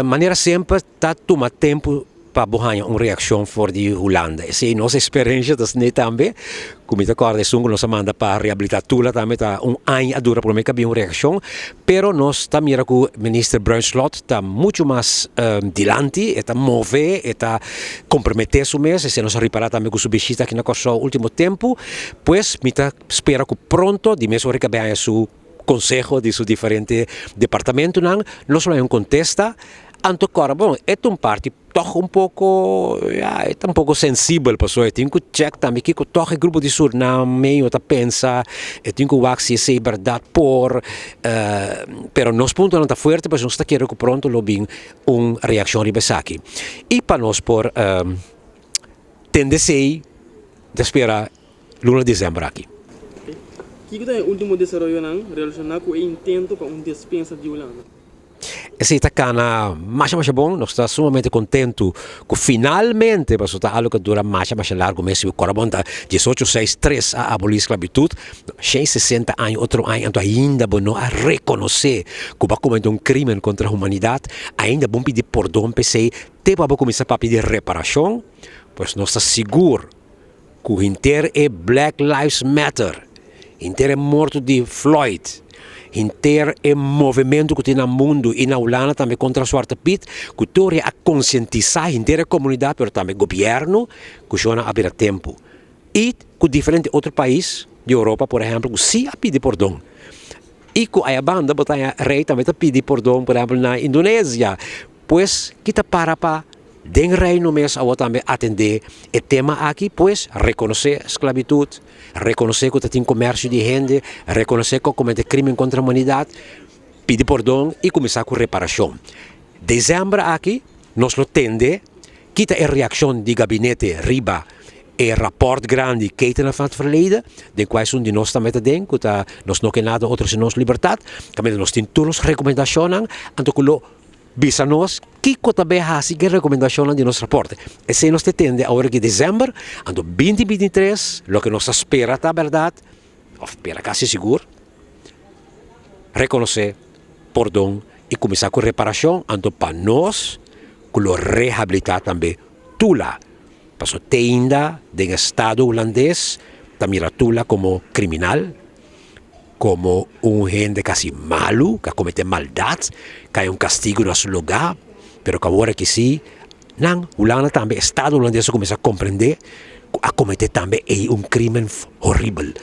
Manera semper ta tuma tempu pa bo haña un reakshon for di Hulanda. Esei nos eksperensia ta asina tambe. Ku mi ta kòrda esun ku nos a manda pa rehabilitá Tula tambe ta un aña a dura promé ku a bin un reakshon. Pero nos ta mira ku Minister Bruins Slot ta muchu mas dilanti, e ta move, e ta komprometé su mes. Esei nos a ripará tambe ku su bishita aki na Kòrsou último tempu. Pues mi ta spera ku pronto di mes ora ku a bin haña su konseho di su diferente departamentunan, nos lo haña un kontesta. Anto kòrda bon, e ta un parti tòg un poko, ya, e ta un poko sensibel pasobra e tin ku chèk tambe kiko tòg e grupo di Surnameño ta pensa, e tin ku wak si esei bèrdat por, pero nos puntonan ta fuerte pasobra nos ta kere ku pronto lo bin un reakshon riba esaki. I pa nos por tende esei ta spera luna di desèmber aki. Kiko ta e último desaroyonan relashoná ku e intento pa un despensa di Hulanda? Esei ta kana masha masha bon, nos ta sumamente kontentu ku finalmente, pasobra ta algu ku a dura masha masha largu mes, si bo kòrda bon ta 1863 a abolí sklabitut, 160 aña otro aña anto ainda bo no a rekonosé ku bo a kometé un krímen kontra humanidat, ainda bo pidi pordon p'esei te pa bo kuminsá papia di reparashon, pues nos ta sigur ku henter e Black Lives Matter, henter e morto di Floyd, henter e movementu ku tin na mundu i na Hulanda tambe kontra Zwarte Piet, ku tur a konsientisá henter e komunidat pero tambe gobièrnu ku shona a bira tempu. I ku diferente otro pais di Europa por ehèmpel ku si a pidi pordon. I ku aya banda bo ta haña rei tambe ta pidi pordon por ehèmpel na Indonesia. Pues kita para pa den Reino mes awor tambe atendé e tema aki, pues rekonosé sklabitut, rekonosé ku ta tin komersio di hende, rekonosé ku a kometé krimen kontra humanidat, pidi pordon i kuminsá ku reparashon. Desèmber aki nos lo tende ki ta e reakshon di gabinete riba e rapòrt grandi Ketenen van het Verleden, den kua esun di nos tambe ta den, ku ta nos no ke nada otro sino nos libertat, kaminda nos tin tur nos rekomendashonnan, anto ku lo Bisa nos kiko ta bay haci cu e recomendacionnan di nos raport. Esey nos ta tende awor aki december, anto 2023, loke nos ta spera ta berdad, of spera casi sigur, reconoce pordon y cuminsa cu reparacion, anto pa nos cu lo rehabilita tambe Tula. Pasobra te ainda den estado Hulandes ta mira Tula como criminal. Komo un hende ku hasi malu, ku a kometé maldat, kai un kastigu na su lugá, pero ku awor aki sí, nan, Hulanda tambe, estado hulandes a kuminsá komprendé ku a kometé tambe ei un krímen horibel.